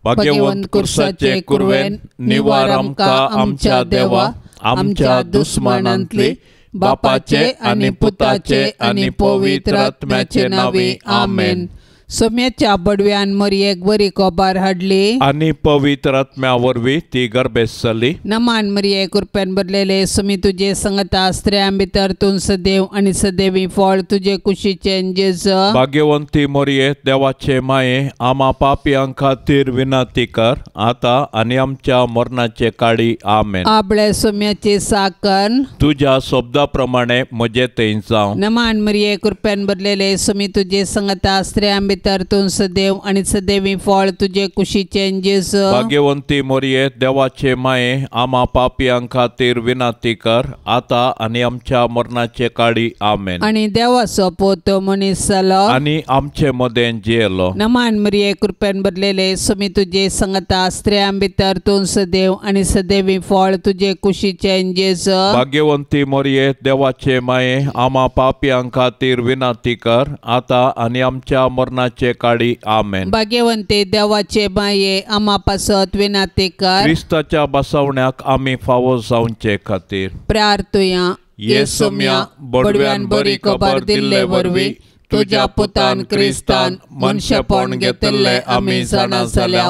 भाग्यवंत कुर्साचे कुरवेन निवार आमकां आमच्या देवा आमच्या दुस्मानांतली बापाचे आनी पुताचे आनी पवित्र आत्म्याचे नांवी आमेन. सोम्याच्या बडव्यान मरियेक बरी कोबार हाडली आनी पवित्र आत्म्या वरवीं ती गर्भेस्त जाली. नमान मरिये कृपेन भरलेले सुमी तुजे संगता स्त्रियां भितर तूं सदैव आनी सदैवी फळ तुजे कुशीचें जेजू. भाग्यवंती मरिये देवाचे माये आमा पापयां खातीर विनंती कर आतां आनी आमच्या मरणाचे काळी आमेन. आपले सोम्याची साकन तुज्या शब्दा प्रमाणे म्हजे थंय जावं. नमान मरिये कृपेन भरलेले सुमी तुजे संगता स्त्रियां भितर तूं सदैव आनी सदैवी फळ तुजे कुशीचें जेजू. भाग्यवंती मरिये देवाचे माये आमा पापयां खातीर विनंती कर आतां आनी आमच्या मरणाचे काळी आमेन. आनी देवाचो पूत मनीस जालो आनी आमचे मदें जियेलो. नमान मरिये कृपेन भरलेले सुमी तुजे संगता स्त्रियां भितर तूं सदैव आनी सदैवी फळ तुजे कुशीचें जेजू. भाग्यवंती मरिये देवाचे माये आमा पापयां खातीर विनंती कर आतां आनी आमच्या मरणाचे काळी आमेन. भाग्यवंती देवाचे माये आमा पासत विनंती कर. क्रिस्ताच्या बसवण्याक आमी फावो जावचे खातीर प्रार्थुया. येसुम्या बडव्यान बरी खबर दिल्ले वरवीं तुज्या पुतान क्रिस्तान मनशेपण घेतिल्लें आमी जाणा जाल्या.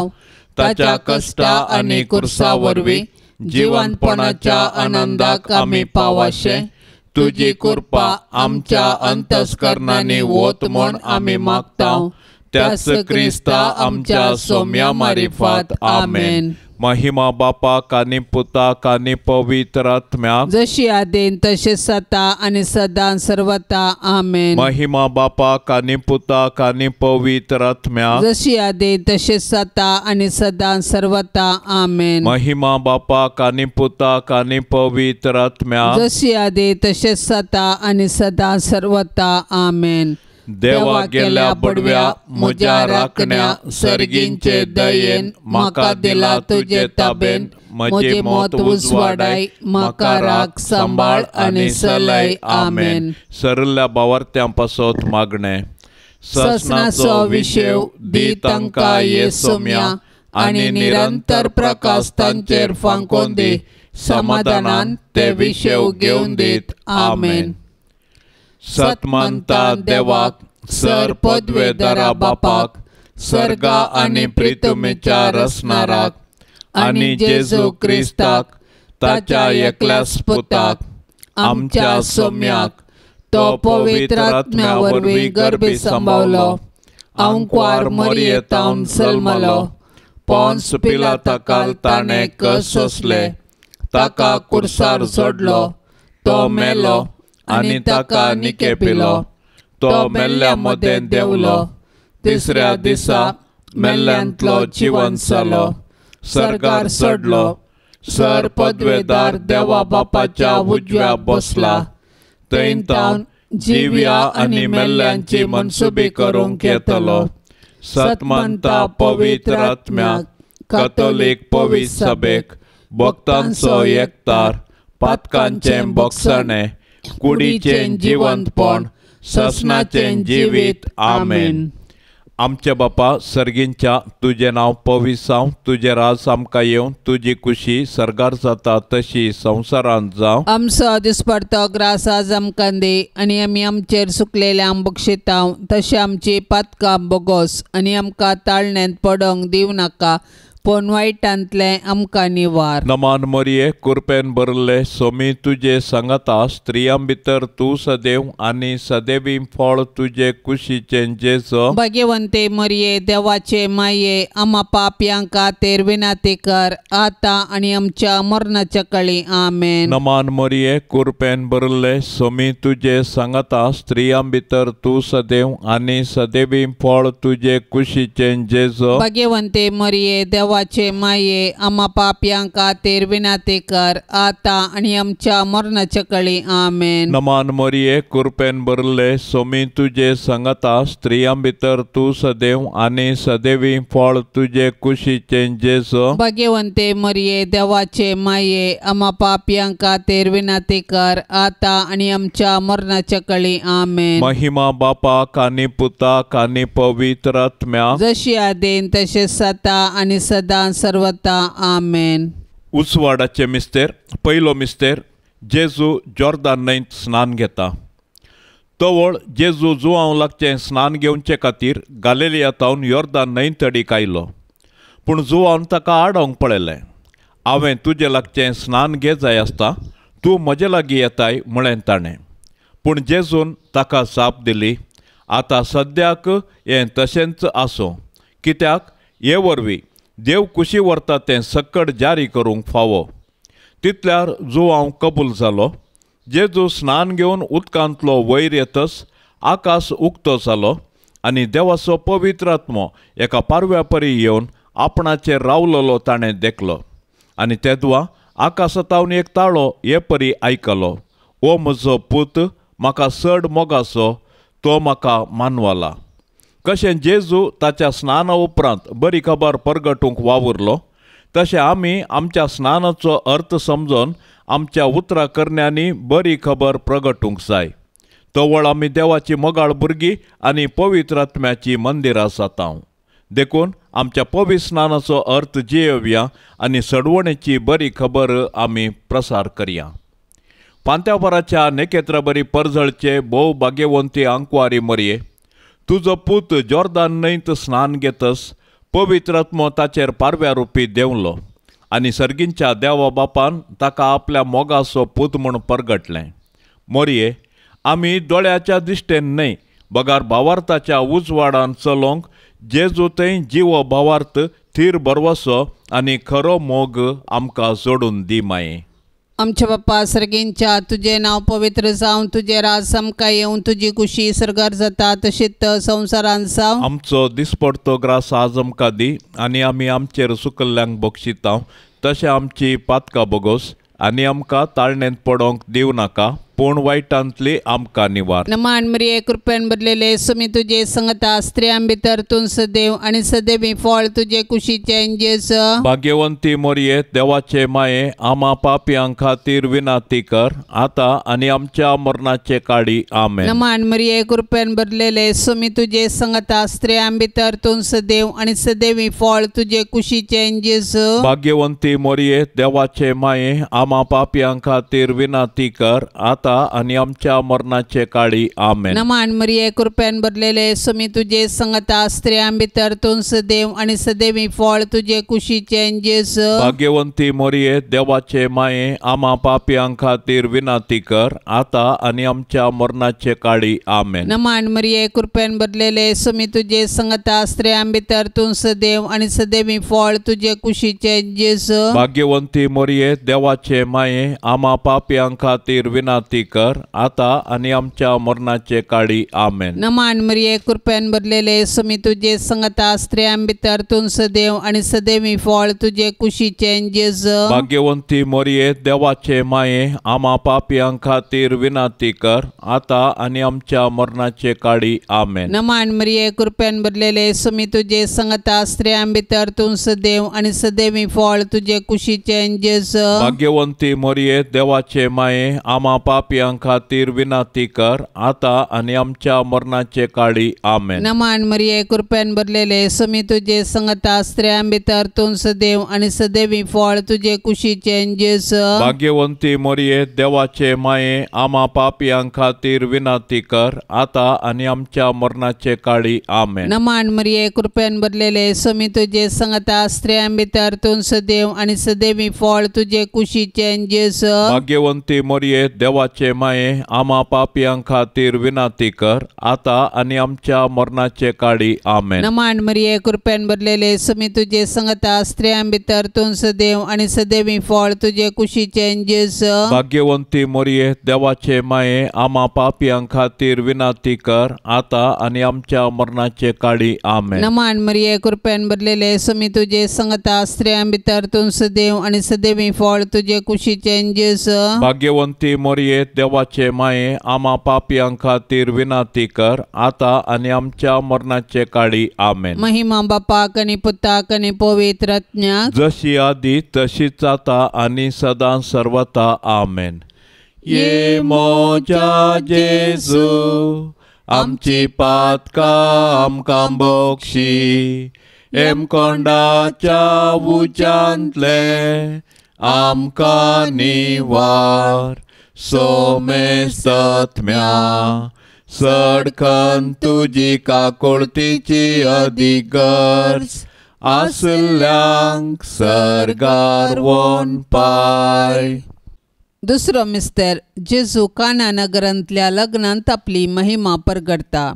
ताच्या कश्टा आनी कुर्सा वरवीं जिवनपणाच्या आनंदाक आमी पावाशे तुजी कृपा आमच्या अंतस्करणांनी वत म्हूण आमी मागता. त्याच क्रिस्ता आमच्या सोम्या मारिफात आमेन. महिमा बापाक आनी पुताक आनी पवित्र आत्म्याक जशी आदीन तशें सता आनी सदां सर्वता आमेन. महिमा बापाक आनी पुताक आनी पवित्र आत्म्याक जशी आदीन तशें सता आनी सदां सर्वता आमेन. महिमा बापाक आनी पुताक आनी पवित्र आत्म्याक जशी आदीन तशें सता आनी सदां सर्वता आमेन. देवा गेल्या बडव्या म्हज्या राखण्या सर्गींचे दयेन म्हाका दिला तुजे ताबेन म्हजें मत उजवाडाय म्हाका राख सांबाळ आनी सलय आमेन. सरल्या बावर्त्यां पासत मागणें. ससनाचो विशेव दी तांकां येसोम्या आनी निरंतर प्रकाश तांचेर फांकोवन दी समाधानान ते विशेव घेवन दीत आमेन. सतमंता देवाक सर पदवेदारा बापाक सर्गा आनी प्रितुमेच्या रसनाराक आनी जेजू क्रिस्ताक ताच्या एकल्याच पुताक आमच्या सोम्याक तो पवित्र आत्म्या वरवीं गर्भी सांबावलो आंकवार मरियेतावन जल्मलो पोन्स पिलाताकाल ताणें कस सोंसले ताका कुर्सार जोडलो तो मेलो आनी ताका निकेपिलो तो मेल्ल्या मदें देंवलो तिसऱ्या दिसा मेल्ल्यांतलो जिवन जालो सर्गार चडलो सर पदवेदार देवा बापाच्या उजव्या बसला थंय तावन जिव्या आनी मेल्ल्यांची मनसुबी करूंक येतलो. सतमंता पवित्र आत्म्याक कथोलीक पवित्र सभेक भक्तांचो एकतार पातकांचें बक्षणें कुडीचें जिवंतपण ससनाचें जिवीत आमेन. आमच्या बापा सर्गींच्या तुजें नांव पवित्र जावं तुजें राज आमकां येवं तुजी कुशी सर्गार जाता तशी संवसारांत जावं. आमचो दिसपडतो ग्रास आज आमकां दी आनी आमी आमचेर सुकलेल्यांक बक्षितांव तशें आमची पातकां बोगोस आनी आमकां ताळण्यांत पडोंक दिवं नाका पूण वायटांतलें आमकां निवार. नमान मरिये कुरपेन भरले सोमी तुजे सांगाता स्त्रियां भितर तूं सदैव आनी सदैवी फळ तुजे कुशीचें जेजू. भाग्यवंते मरिये देवाचे माये आमा पापयां खातीर विनंती कर आतां आनी आमच्या मरणाच्या काळी आमेन. नमान मरिये कुरपेन भरले सोमी तुजे सांगाता स्त्रियां भितर तूं सदैव आनी सदैवी फळ तुजे कुशीचें जेजू. भाग्यवंते मरिये देवाचे माये आमा पापयां खातीर विनंती कर आतां आनी आमच्या मरणाच्या कळी आमेन. नमान मरिये कृपेन भरले सोमी तुजे संगता स्त्रियां भितर तूं सदैव आनी सदैवी फळ तुजे कुशीचें जेजू. भाग्यवंते मरिये देवाचे माये आमा पापयां खातीर विनंती कर आतां आनी आमच्या मरणाच्या कळी आमेन. महिमा बापाक आनी पुताक आनी पवित्र आत्म्याक जशी आदीन तशें सता आनी सदां सर्वता आमेन. उजवाडाचे मिस्तेर पयलो मिस्तेर जेजू जॉर्दान न्हंयत स्नान घेता. तवळ जेजू जुवांव लागचें स्नान घेवचे खातीर गालेलिया तावन योर्दान न्हंय तडीक आयलो. पूण जुवान ताका आडोवंक पळयलें. हांवें तुजे लागचें स्नान घे जाय आसता तूं म्हजे लागीं येताय म्हळें ताणें. पूण जेजून ताका जाप दिली आतां सद्याक हें तशेंच आसूं कित्याक हे वरवीं देव कुशी व्हरता तें सक्कड जारी करूंक फावो. तितल्यार जुवांव कबूल जालो. जेजू स्नान घेवन उदकांतलो वयर येतच आकाश उक्तो जालो आनी देवाचो पवित्र आत्मो एका पारव्या परी येवन आपणाचेर रावलेलो ताणें देखलो. आनी तेदवा आकाशातावन एक ताळो हे परी आयकलो ओ म्हजो पूत म्हाका चड मोगाचो तो म्हाका मानवला. कशें जेजू ताच्या स्नाना उपरांत बरी खबर परगटूंक वावुरलो तशें आमी आमच्या स्नानाचो अर्थ समजून आमच्या उतरां करण्यांनी बरी खबर प्रगटूंक जाय. तवळ आमी देवाची मोगाळ भुरगीं आनी पवित्र आत्म्याची मंदिरां जाता. देखून आमच्या पवित्र स्नानाचो अर्थ जियोवया आनी सडवणेची बरी खबर आमी प्रसार करया. पांत्यावराच्या नेकेत्रा बरी परजळचे भोव भाग्यवंती आंकवारी मरये तुजो पूत जॉर्दान न्हंयत स्नान घेतस पवित्र आत्मो ताचेर पारव्या रुपी देंवलो आनी सर्गींच्या देवा बापान ताका आपल्या मोगाचो पूत म्हूण परगटलें. मोरये आमी दोळ्याच्या दिश्टेन न्हय बगार भावार्थाच्या उजवाडान चलोवंक जेजू थंय जिवो भावार्थ थीर भरवसो आनी खरो मोग आमकां जोडून दी माये. आमच्या बाप्पा सर्गींच्या तुजें नांव पवित्र जावं तुजें राज आमकां येवं तुजी कुशी सर्गार जाता तशीच संवसारांत जावं. आमचो दिसपडतो ग्रास आज आमकां दी आनी आमी आमचेर सुकल्ल्यांक बक्षिता तशें आमची पातकां बोगोस आनी आमकां ताळणेंत पडोवंक दिवं नाका पूण वायटांतली आमकां निवार. नमान मरिये कृपेन भरलेले सुमी तुजे संगता स्त्रियां भितर तूं सदैव आनी सदैवी फळ तुजे कुशीचें जेजू. भाग्यवंती मरिये देवाचे माये आमा पापयां खातीर विनंती कर आतां आनी आमच्या मरणाचे काळी आमेन. नमान मरिये कृपेन भरलेले सुमी तुजे संगता स्त्रियां भितर तूं सदैव आनी सदैवी फळ तुजे कुशीचें जेजू. भाग्यवंती मरिये देवाचे माये आमा पापयां खातीर विनंती कर आतां आनी आमच्या मरणाचे काळी आमेन. नमान मरिये कृपेन भरलेले सुमी तुजे संगता स्त्रियां भितर तूं सदैव आनी सदैवी फळ तुजे कुशीचें जेजू. भाग्यवंती मरिये देवाचे माये आमा पापयां खातीर विनंती कर आतां आनी आमच्या मरणाचे काळी आमेन. नमान मरिये कृपेन भरलेले सुमी तुजे संगता स्त्रियां भितर तूं सदैव आनी सदैवी फळ तुजे कुशीचें जेजू. भाग्यवंती मरिये देवाचे माये आमा पापयां खातीर विनंती कर आतां आनी आमच्या मरणाचे काळी आमेन. नमान मरिये कृपेन भरलेले सुमी तुजे संगता स्त्रियां भितर तूं सदैव आनी सदैवी फळ तुजे कुशीचें जेजू. भाग्यवंती मरिये देवाचे माये आमा पापयां खातीर विनंती कर आतां आनी आमच्या मरणाचे काळी आमेन. नमान मरिये कृपेन भरलेले सुमी तुजे संगता स्त्रियां भितर तूं सदैव आनी सदैवी फळ तुजे कुशीचें जेजू. भाग्यवंती मरिये देवाचे माये आमा पापयां खातीर विनंती कर आतां आनी आमच्या मरणाचे काळी आमेन. नमान मरिये कृपेन भरलेले सुमी तुजे संगता स्त्रियां भितर तूं सदैव आनी सदैवी फळ तुजे कुशीचें जेजू. भाग्यवंती मरिये देवाचे माये आमा पापयां खातीर विनंती कर आतां आनी आमच्या मरणाचे काळी आमेन. नमान मरिये कृपेन भरलेले सुमी तुजे संगता स्त्रियां भितर तूं सदैव आनी सदैवी फळ तुजे कुशीचें जेजू. भाग्यवंती मरिये देवाचे देवाचे माये आमा पापयां खातीर विनंती कर आता आनी आमच्या मरणाचे काळी आमेन। नमान मरिये कृपेन भरलेले सुमी तुजे संगता स्त्रियां भितर तूं सदैव आनी सदैवी फळ तुजे कुशीचें जेजू। भाग्यवंती मरिये देवाचे माये आमा पापयां खातीर विनंती कर आता आनी आमच्या मरणाचे काळी आमेन। नमान मरिये कृपेन भरलेले सुमी तुजे संगता स्त्रियां भितर तूं सदैव आनी सदैवी फळ तुजे कुशीचें जेजू। भाग्यवंती मरिये देवाचे माये आमा पापयां खातीर विनंती कर आता आनी आमच्या मरणाचे काळी आमेन। महिमा बापाक आनी पुताक आनी पवित्र आत्म्याक जशी आदी तशीच आता आनी सदां सर्वता आमेन। ये मोजा जेजू आमची पातकां आमकां बक्षी हेमकोंडाच्या उज्यांतले आमकां निवार सोमेस्तत्म्या सडकन तुजी काकुळतीची अदीक गरज आसल्यांक सर्गार वोन पाय। दुसरो मिस्तर जेजू काना नगरांतल्या लग्नांत आपली महिमा परगडता।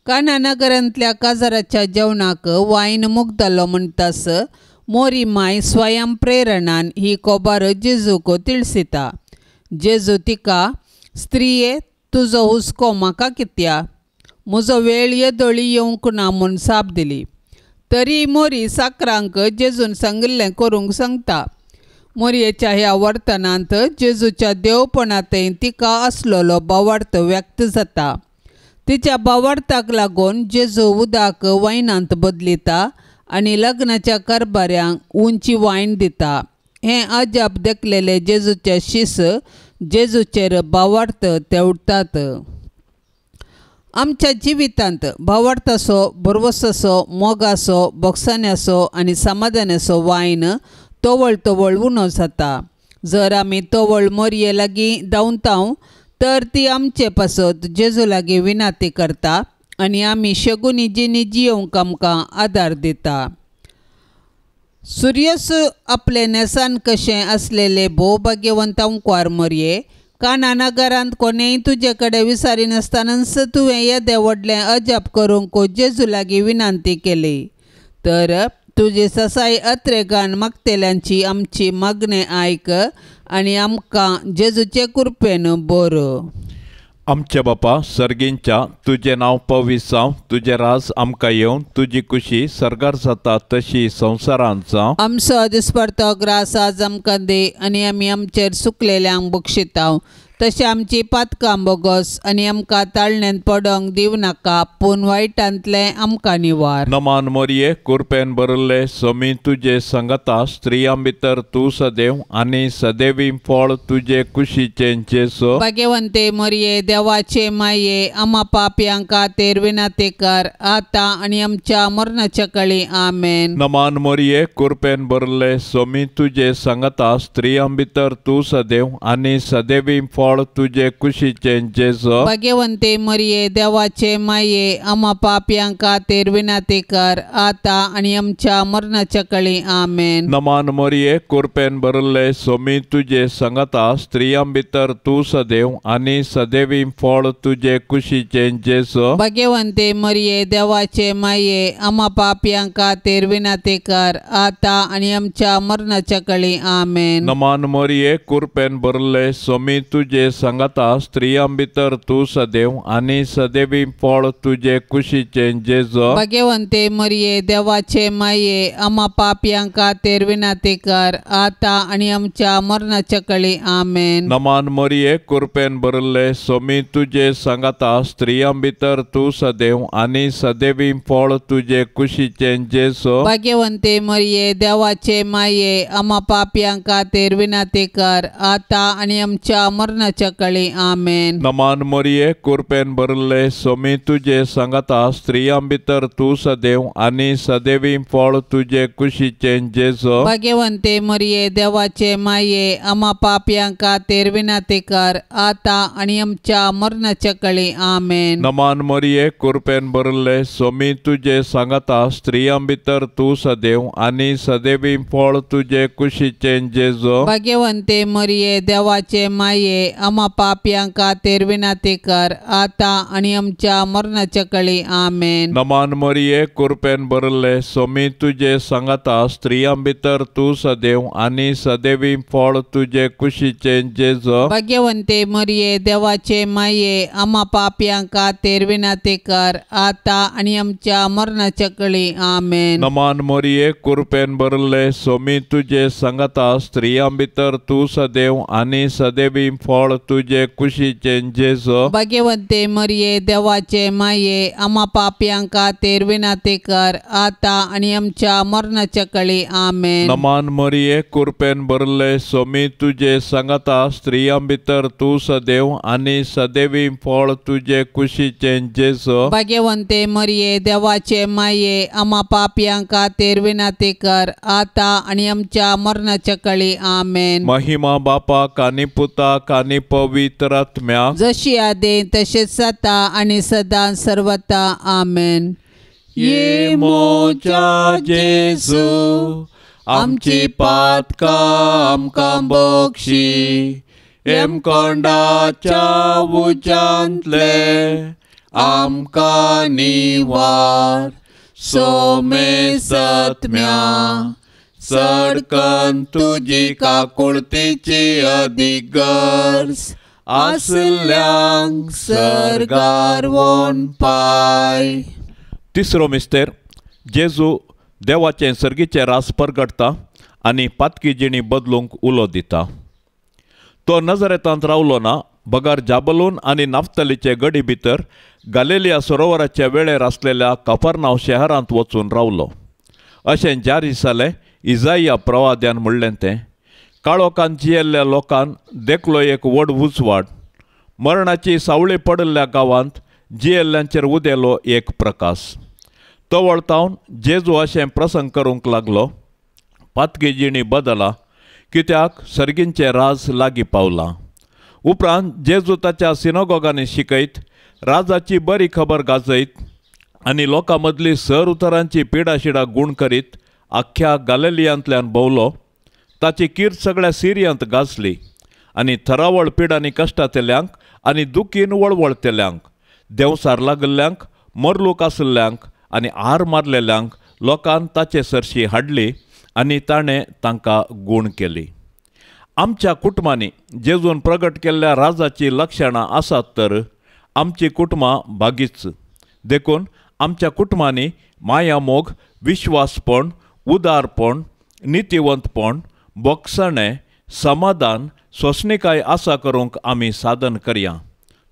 काना नगरांतल्या काजाराच्या जेवणाक वायन मुगदलो म्हणटास मोरी माय स्वयं प्रेरणान ही कोबार जेजूक तिळसिता। जेजू तिका स्त्रिये तुजो हुस्को म्हाका कित्या म्हजो वेळ येदोळी येवंक ना म्हूण साप दिली। तरी मोरी साकरांक जेजून सांगिल्लें करूंक सांगता। मोरयेच्या ह्या वर्तनांत जेजूच्या देवपणांतय तिका आसलेलो भावार्थ व्यक्त जाता। तिच्या भावार्थाक लागून जेजू उदक वायनांत बदलिता आनी लग्नाच्या कारभाऱ्यांक उंची वायन दिता। हें अजाप देखलेले जेजूचे शीस जेजूचेर भावार्थ तेवतात। आमच्या जिवितांत भावार्थाचो भरवसाचो मोगाचो बोगसाण्याचो आनी समाधानाचो वायन तवळ तवळ उणो जाता। जर आमी तवळ मोरये लागीं धांवताव तर ती आमचे पासत जेजू लागीं विनंती करता आनी आमी शगुनी जिणी जियोवंक आमकां आदार दिता। सुर्यस आपले न्हेसान कशें आसलेले भोव भाग्यवंत अंकुर मोरये काना नगरांत कोणेय तुजे कडेन विसारिनासतनाच तुवें येदें व्हडलें अजाप करूंक जेजू लागीं विनंती केली तर तुजी ससाय अत्रेगान मागतल्यांची आमची मागणें आयक आनी आमकां जेजूचे कृपेन बरो। आमच्या बापा सर्गींच्या तुजें नांव पवित्र जावं, तुजें राज आमकां येवं, तुजी कुशी सर्गार जाता तशी संवसारांत जावं। आमचो दिसपडतो ग्रास आज आमकां दी आनी आमी आमचेर सुकलेल्यांक बक्षिताव तशें आमची पातकां बोगस आनी आमकां ताळण्यांत पडोंक दिवं नाका पूण वायटांतलें आमकां निवार। नमान मोरये कृपेन भरिल्ले समी तुजे संगता स्त्रियां भितर तूं सदैव आनी सदैवी फळ तुजे कुशीचें जेजू। भाग्यवंते मोरये देवाचे माये आमा पापयां खातीर विनंती कर आतां आनी आमच्या मरणाच्या काळी आमेन। नमान मोरये कृपेन भरिल्ले समी तुजे संगता स्त्रियां भितर तूं सदैव आनी सदैवी फळ तुजे कुशीचें जेजू। भाग्यवंते मोरये देवाचे माये आमा पापयां खातीर विनंती कर आतां आनी आमच्या मरणाच्या काळी आमेन। नमान मोरये कृपेन भरिल्ले समी तुजे संगता स्त्रियां भितर तूं सदैव आनी सदैवी फळ तुजे कुशीचें जेजू। भाग्यवंते मोरये देवाचे माये आमा पापयां खातीर विनंती कर आतां आनी आमच्या मरणाच्या काळी आमेन। नमान मोरये कृपेन भरिल्ले समी तुजे संगता स्त्रियां भितर तूं सदैव आनी सदैवी फळ तुजे कुशीचें जेजू। भाग्यवंते मोरये देवाचे माये आमा पापयां खातीर विनंती कर आतां आनी आमच्या मरणाच्या काळी आमेन। नमान मोरये कृपेन भरिल्ले समी तुजे संगता स्त्रियां भितर तूं सदैव आनी सदैवी फळ तुजे कुशीचें जेजू। भाग्यवंते मोरये देवाचे माये आमा पापयां खातीर विनंती कर आतां आनी आमच्या मरणाच्या काळी आमेन। नमान मोरये कृपेन भरिल्ले समी तुजे संगता स्त्रियां भितर तूं सदैव आनी सदैवी फळ तुजे कुशीचें जेजू। भाग्यवंते मोरये देवाचे माये आमा पापयां खातीर विनंती कर आतां आनी आमच्या मरणाच्या काळी आमेन। नमान मोरये कृपेन भरिल्ले समी तुजे संगता स्त्रियां भितर तूं सदैव आनी सदैवी फळ तुजे कुशीचें जेजू। भाग्यवंते मोरये देवाचे माये आमा पापयां खातीर विनंती कर आतां आनी आमच्या मरणाच्या कळी. आमेन. नमान मरिये कुरपेन भरले सोमी तुजे सांगाता स्त्रियां भितर तूं सदैव आनी सदैवी फळ तुजे कुशीचें जेजू. भाग्यवंते मरिये देवाचे माये आमा पापयां खातीर विनंती कर आतां आनी आमच्या मरणाच्या कळी. आमेन. नमान मरिये कुरपेन भरले सोमी तुजे सांगाता स्त्रियां भितर तूं सदैव आनी सदैवी फळ तुजे कुशीचें जेजू. भाग्यवंते मरिये देवाचे माये आमा पापयां खातीर विनंती कर आतां आनी आमच्या मरणाच्या कळी. आमेन. नमान मरिये कुरपेन भरले सोमी तुजे सांगाता स्त्रियां भितर तूं सदैव आनी सदैवी फळ तुजे कुशीचें जेजू. भाग्यवंते मरिये देवाचे माये आमा पापयां खातीर विनंती कर आतां आनी आमच्या मरणाच्या कळी. आमेन. महिमा बापाक आनी पुताक आनी पवित्र आत्म्याक, जशी आदी तशेंच जाता आनी सदां सर्वता. आमेन. ये मोजा जेजू आमची पातकां आमकां बक्षी, हेमकोंडाच्या उज्यांतले आमकां निवार, सोमेसत्म्या सडकन तुजी काकुळतीची अदीक गरज आसल्यांक सर्गार वोन पाय. तिसरो मिस्तेर, जेजू देवाचें सर्गीचें रास परगटता आनी पातकी जिणी बदलूंक उलो दिता. तो नजरेतांत रावलो ना बगर जाबलून आनी नाफ्तलीचे गडी भितर गालेलिया सरोवराच्या वेळेर आसलेल्या कफरनाव शहरांत वचून रावलो. अशें जारी जालें इजाया प्रवाद्यान म्हणलें तें, काळोखान जियेल्ल्या लोकान देखलो एक व्हड उजवाड, मरणाची सावळी पडिल्ल्या गांवांत जियेल्ल्यांचेर उदेलो एक प्रकाश. तवळतावन जेजू अशें प्रसंग करूंक लागलो, पातकी जिणी बदला कित्याक सर्गींचें राज लागीं पावलां. उपरांत जेजू ताच्या सिनोगोगांनी शिकयत, राजाची बरी खबर गाजयत आनी लोकां मदली सर उतरांची पिडाशिडा गूण करीत आख्ख्या गालेलियांतल्यान भोंवलो. ताची कीर्त सगळ्या सिरियांत गाजली आनी थरावळ पिडांनी कश्टांतल्यांक आनी दुखीन वळवळतेल्यांक, देंवसार लागल्ल्यांक, मरलूक आशिल्ल्यांक आनी हार मारलेल्यांक लोकान ताचे सरशी हाडली आनी ताणें तांकां गूण केली. आमच्या कुटुंबांनी जेजून प्रगट केल्ल्या राजाची लक्षणां आसात तर आमची कुटुंबां बागीच. देखून आमच्या कुटुंबांनी मायामोग, विश्वासपण, उदारपण, नितिवंतपण, बोगसणें, समाधान, सोंसणीकाय आसा करूंक आमी साधन करया.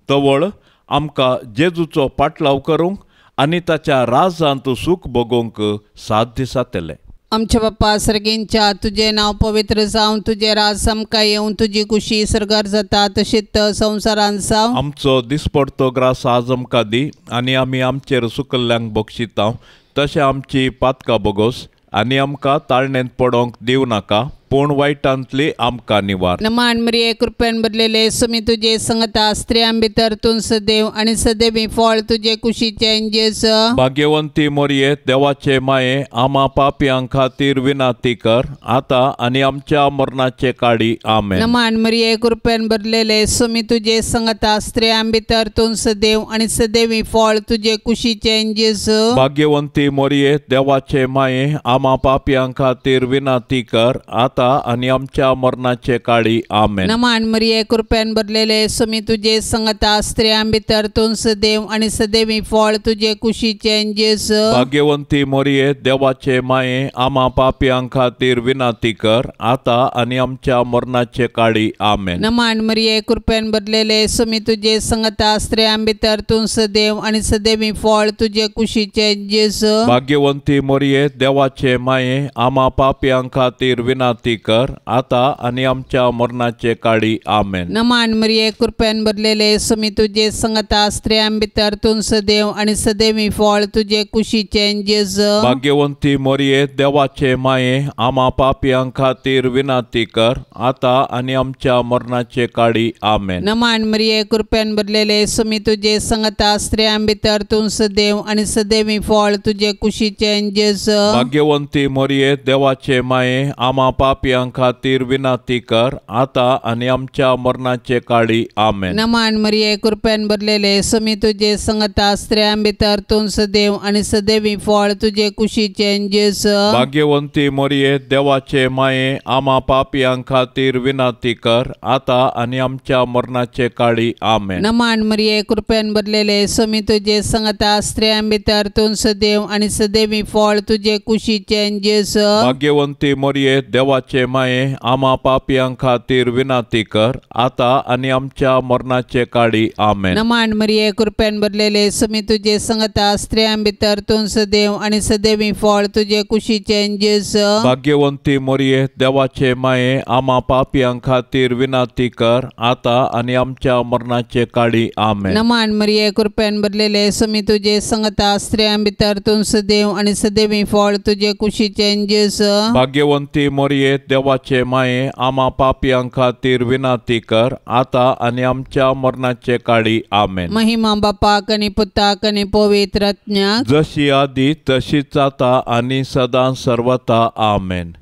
तवळ आमकां जेजूचो पाटलाव करूंक आनी ताच्या राजांत सूख भोगोवंक साध्य जातलें. आमच्या बाप्पा सर्गींच्या तुजें नांव पवित्र जावं, तुजें राज आमकां येवं, तुजी कुशी सर्गार जाता तशीच संवसारांत जावं. आमचो दिसपडतो ग्रास आज आमकां दी आनी आमी आमचेर सुकल्ल्यांक बक्षिता तशें आमची पातकां बोगोस आनी आमकां ताळणेंत पडोवंक दिवं नाका, पूण वायटांतली आमकां निवार. नमान मरिये कृपेन भरलेले सुमी तुजे संगता, स्त्रियां भितर तूं सदैव आनी सदैवी फळ तुजे कुशीचें जेजू. भाग्यवंती मरिये देवाचे माये आमा पापयां खातीर विनंती कर आतां आनी आमच्या मरणाचे काळी. आमेन. नमान मरिये कृपेन भरलेले सुमी तुजे संगता, स्त्रियां भितर तूं सदैव आनी सदैवी फळ तुजे कुशीचें जेजू. भाग्यवंती मरिये देवाचे माये आमा पापयां खातीर विनंती कर आतां आनी आमच्या मरणाचे काळी. आमेन. नमान मरिये कृपेन भरलेले सुमी तुजे संगता, स्त्रियां भितर तूं सदैव आनी सदैवी फळ तुजे कुशीचें जेजू. भाग्यवंती मरिये देवाचे माये आमा पापयां खातीर विनंती कर आतां आनी आमच्या मरणाचे काळी. आमेन. नमान मरिये कृपेन भरलेले सुमी तुजे संगता, स्त्रियां भितर तूं सदैव आनी सदैवी फळ तुजे कुशीचें जेजू. भाग्यवंती मरिये देवाचे माये आमा पापयां खातीर विनंती कर आतां आनी आमच्या मरणाचे काळी. आमेन. नमान मरिये कृपेन भरलेले सुमी तुजे संगता, स्त्रियां भितर तूं सदैव आनी सदैवी फळ तुजे कुशीचें जेजू. भाग्यवंती मरिये देवाचे माये आमा पापयां खातीर विनंती कर आतां आनी आमच्या मरणाचे काळी. आमेन. नमान मरिये कृपेन भरलेले सुमी तुजे संगता, स्त्रियां भितर तूं सदैव आनी सदैवी फळ तुजे कुशीचें जेजू. भाग्यवंती मरिये देवाचे माये आमा पापयां पापयां खातीर विनंती कर आतां आनी आमच्या मरणाचे काळी. आमेन. नमान मरिये कृपेन भरलेले स्वामी तुजे संगता स्त्रियां भितर तूं सदैव आनी सदैवी फळ तुजे कुशीचें जेजू. भाग्यवंती मरिये देवाचे माये आमा पापयां खातीर विनंती कर आतां आनी आमच्या मरणाचे काळी. आमेन. नमान मरिये कृपेन भरलेले स्वामी तुजे संगता स्त्रियां भितर तूं सदैव आनी सदैवी फळ तुजे कुशीचें जेजू. भाग्यवंती मरिये देवाचे माये आमा पापयां खातीर विनंती कर आतां आनी आमच्या मरणाचे काळी. आमेन. नमान मरिये कृपेन भरलेले स्वामी तुजे संगता स्त्रियां भितर तूं सदैव आनी सदैवी फळ तुजे कुशीचें जेजू. भाग्यवंती मरिये देवाचे माये आमा पापयां खातीर विनंती कर आतां आनी आमच्या मरणाचे काळी. आमेन. नमान मरिये कृपेन भरलेले स्वामी तुजे संगता स्त्रियां भितर तूं सदैव आनी सदैवी फळ तुजे कुशीचें जेजू. भाग्यवंती मरिये देवाचे माये आमा पापयां खातीर विनंती कर आतां आनी आमच्या मरणाचे काळी. आमेन. महिमा बापाक आनी पुताक आनी पवित्र आत्म्याक, जशी आदी तशीच आतां आनी सदां सर्वता. आमेन.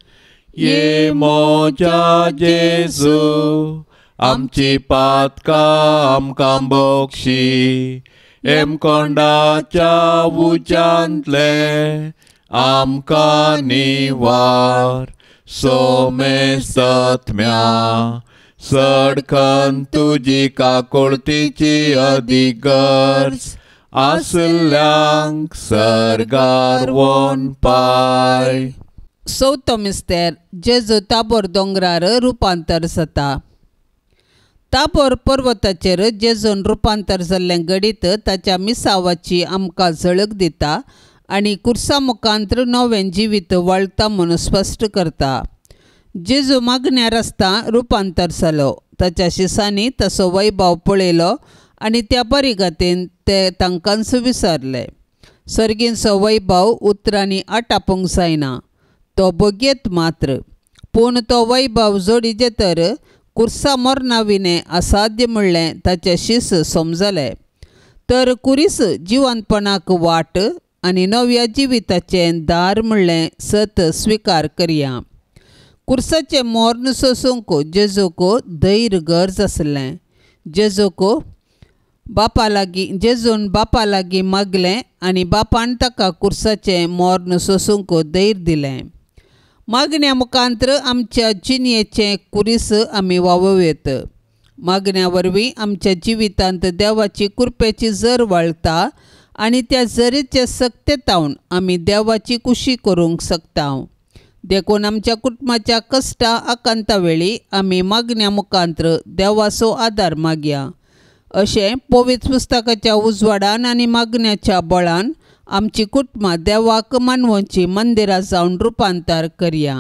ये मोजा जेजू आमची पातकां आमकां बक्षी, हेमकोंडाच्या उज्यांतले आमकां निवार, सोमेस्तत्म्या सडकन तुजी काकुळतीची अदीक गरज आसल्यांक सर्गार वोन पाय. चवथो मिस्तेर जेजू ताबोर दोंगरार रुपांतर जाता. ताबोर पर्वताचेर जेजून रुपांतर जाल्लें घडीत ताच्या मिसावाची आमकां झळक दिता आनी कुर्सा मुखांत्र नवें जिवीत वळता म्हूण स्पश्ट करता. जेजू मागण्यार आसता रुपांतर जालो, ताच्या शिसांनी ताचो वैभव पळयलो आनी त्या परिगतीन ते तांकांच विसरले. सर्गींचो वैभव उतरांनी आटापूंक जायना, तो भोगयेत मात्र, पूण तो वैभव जोडीजे तर कुर्सा मरणा विणें असाध्य म्हणलें ताचें शीस समजलें. तर कुरीस जिवंतपणाक वाट आनी नव्या जिविताचें दार म्हणलें सत स्विकार करया. कुर्साचें मर्ण सोसूंक जेजूक धैर्य गरज आसलें. जेजूक बापा लागीं जेजून बापा लागीं मागलें आनी बापान ताका कुर्साचें मर्ण सोसूंक धैर्य दिलें. मागण्या मुखांत्र आमच्या जिणेचें कुरीस आमी वावोवयेत. मागण्या वरवीं आमच्या जिवितांत देवाची कृपेची जर वळता आनी त्या जरीचे सक्तेतावन आमी देवाची कुशी करूंक शकता. देखून आमच्या कुटुंबाच्या कश्टा आकांता वेळी आमी मागण्या मुखांत्र देवाचो आदार मागया. अशें पवित्र पुस्तकाच्या उजवाडान आनी मागण्याच्या बळान आमची कुटुंबां देवाक मानवची मंदिरां जावन रुपांतर करया.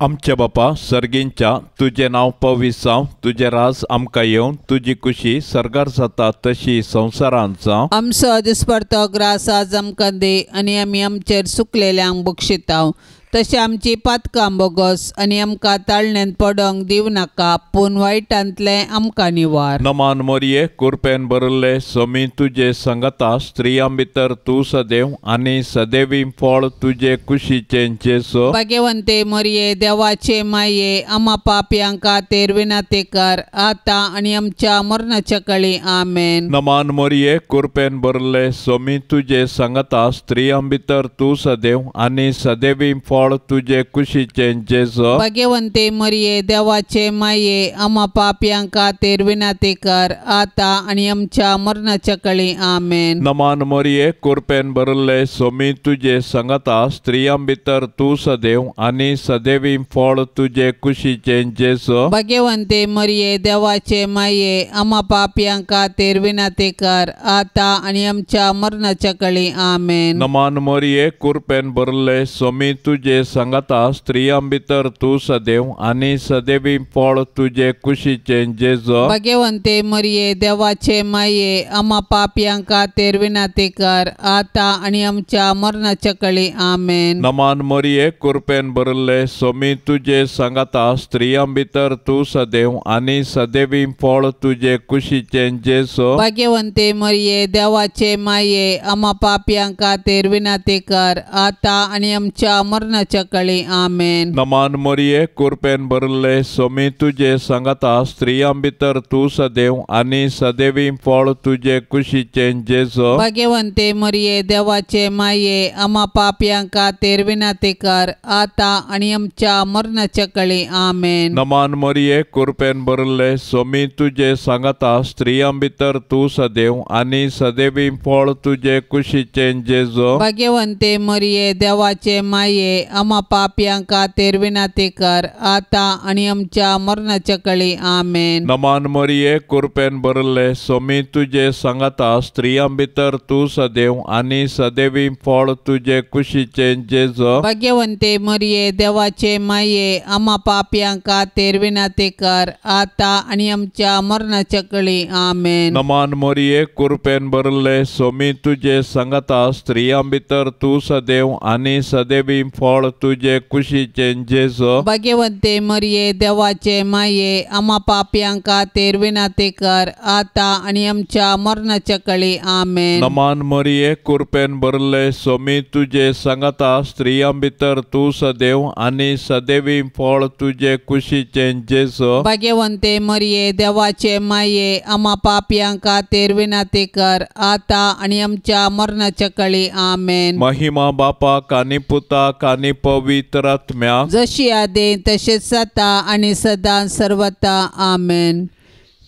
आमच्या बापा सर्गींच्या तुजें नांव पवित्र जावं, तुजें राज आमकां येवं, तुजी कुशी सर्गार जाता तशी संवसारांत जावं. आमचो दिसपडतो ग्रास आज आमकां दी आनी आमी आमचेर सुकलेल्यांक बक्षितांव तशें आमची पातकां बोगस आनी आमकां ताळण्यांत पडोंक दिवं नाका, पूण वायटांतलें आमकां निवार. नमान मरिये कुरपेन भरिल्ले स्वामी तुजे संगता, स्त्रियां भितर तूं सदैव आनी सदैवी फळ तुजे कुशीचें जेजू. भाग्यवंते मरिये देवाचे माये आमा पापयां खातीर विनंती कर आतां आनी आमच्या मरणाच्या काळी. आमेन. नमान मरिये कुरपेन भरिल्ले स्वामी तुजे संगता, स्त्रियां भितर तूं सदैव आनी सदैवी फळ तुजे कुशीचें जेजू. भाग्यवंते मरिये देवाचे माये आमा पापयां खातीर विनंती कर आतां आनी आमच्या मरणाच्या काळी. आमेन. नमान मरिये कुरपेन भरिल्ले स्वामी तुजे संगता, स्त्रियां भितर तूं सदैव आनी सदैवी फळ तुजे कुशीचें जेजू. भाग्यवंते मरिये देवाचे माये आमा पापयां खातीर विनंती कर आतां आनी आमच्या मरणाच्या काळी. आमेन. नमान मरिये कुरपेन भरिल्ले स्वामी तुजे संगता, स्त्रियां भितर तूं सदैव आनी सदैवी फळ तुजे कुशीचें जेजू. भाग्यवंते मरिये देवाचे माये आमा पापयां खातीर विनंती कर आतां आनी आमच्या मरणाच्या काळी. आमेन. नमान मरिये कुरपेन भरिल्ले स्वामी तुजे संगता, स्त्रियां भितर तूं सदैव आनी सदैवी फळ तुजे कुशीचें जेजू. भाग्यवंते मरिये देवाचे माये आमा पापयां खातीर विनंती कर आतां आनी आमच्या मरणाच्या मरणाच्या काळी आमेन। नमान मरिये कुरपेन भरले सोमी तुजे सांगाता स्त्रियां भितर तूं सदैव आनी सदैवी फळ तुजे कुशीचें जेजू। भाग्यवंते मरिये देवाचे माये आमा पापयां खातीर विनंती कर आतां आनी आमच्या मरणाच्या काळी आमेन। नमान मरिये कुरपेन भरले सोमी तुजे सांगाता स्त्रियां भितर तूं सदैव आनी सदैवी फळ तुजे कुशीचें जेजू। भाग्यवंते मरिये देवाचे माये आमा पापयां खातीर विनंती कर आतां आनी आमच्या मरणाच्या काळी आमेन। नमान मरिये कुरपेन भरले सोमी तुजे सांगाता स्त्रियां भितर तूं सदैव आनी सदैवी फळ तुजे कुशीचें जेजू। भाग्यवंते मरिये देवाचे माये आमा पापयां खातीर विनंती कर आतां आनी आमच्या मरणाच्या काळी आमेन। नमान मरिये कुरपेन भरले सोमी तुजे सांगाता स्त्रियां भितर तूं सदैव आनी सदैवी फळ तुजे कुशीचें जेजू। भाग्यवंते मरिये देवाचे माये आमा पापयां खातीर विनंती कर आतां आनी आमच्या मरणाच्या काळी आमेन। नमान मरिये कुरपेन भरले सोमी तुजे सांगाता स्त्रियां भितर तूं सदैव आनी सदैवी फळ तुजे कुशीचें जेजू। भाग्यवंते मरिये देवाचे माये आमा पापयां खातीर विनंती कर आतां आनी आमच्या मरणाच्या काळी आमेन। महिमा बापाक आनी पुताक आनी पवित्र आत्म्याक जशी आदी तशीच जाता आनी सदां सर्वता आमेन।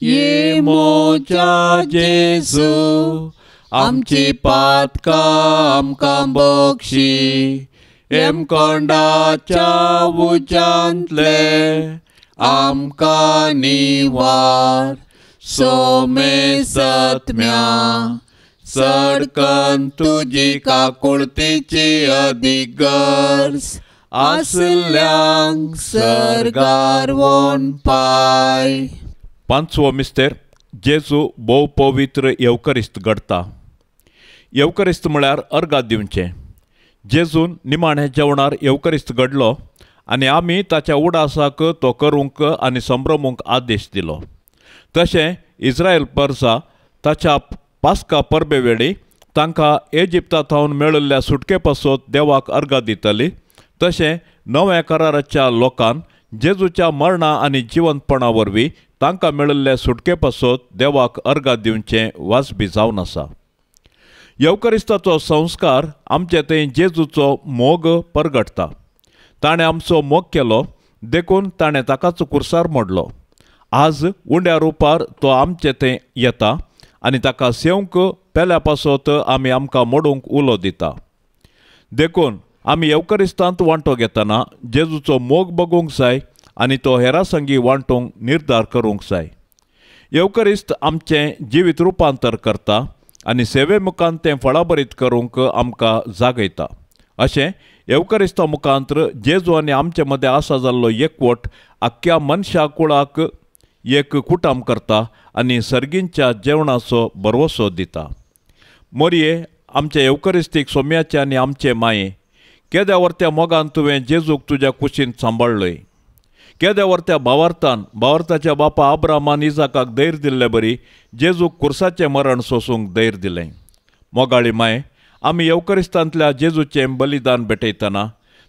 ये मोजा जेजू आमची पातकां आमकां बक्षी हेमकोंडाच्या उज्यांतले आमकां निवार सोमेसत्म्या सडकन तुजी काकुळतीची अदीक गरज आसल्यांक सर्गार वोन पाय। पांचवो मिस्तेर जेजू भोव पवित्र येवकरिस्त घडता। येवकरिस्त म्हळ्यार अर्गात दिवचें। जेजून निमाण्या जेवणार येवकरिस्त घडलो आनी आमी ताच्या उडासाक तो करूंक आनी संभ्रमूंक आदेश दिलो। तशें इस्रायल परसा ताच्या पास्का परबे वेळी तांकां एजिप्ता थावन मेळिल्ल्या सुटके पासत देवाक अर्गां दितली। तशें नव्या कराराच्या लोकान जेजूच्या मरणा आनी जिवंतपणा वरवीं तांकां मेळिल्ल्या सुटके पासत देवाक अर्गां दिवचें वाजबी जावन आसा। येवकरिस्ताचो संस्कार आमचे थंय जेजूचो मोग परगटता। ताणें आमचो मोग केलो देखून ताणें ताकाच कुर्सार मोडलो। आज उंड्या रुपार तो आमचे थंय येता आनी ताका सेवंक पेल्या पासत आमी आमकां मोडूंक उलो दिता। देखून आमी येवकरिस्तांत वांटो घेतना जेजूचो मोग बगूंक जाय आनी तो हेरां संगी वांटूंक निर्धार करूंक जाय। येवकरिस्त आमचें जिवीत रुपांतर करता आनी सेवे मुखान तें फळाभरीत करूंक आमकां जागयता। अशें येवकरिस्ता मुखांतर जेजू आनी आमचे मदें आसा जाल्लो एकवट आख्ख्या मनशा कुळाक एक कुटाम करता आनी सर्गींच्या जेवणाचो भरवसो दिता। मोरये आमचे येवकरिस्तीक सोम्याचे आनी आमचे माये केद्या वर्त्या मोगान तुवें जेजूक तुज्या कुशींत सांबाळ्ळय। केद्या वर्त्या भावार्थान भावार्थाच्या बापा आब्रामान इजाकाक धैर्य दिल्ले बरी जेजूक कुर्साचें मरण सोसूंक धैर्य दिलें। मोगाळी माये आमी येवकरिस्तांतल्या जेजूचें बलिदान भेटयतना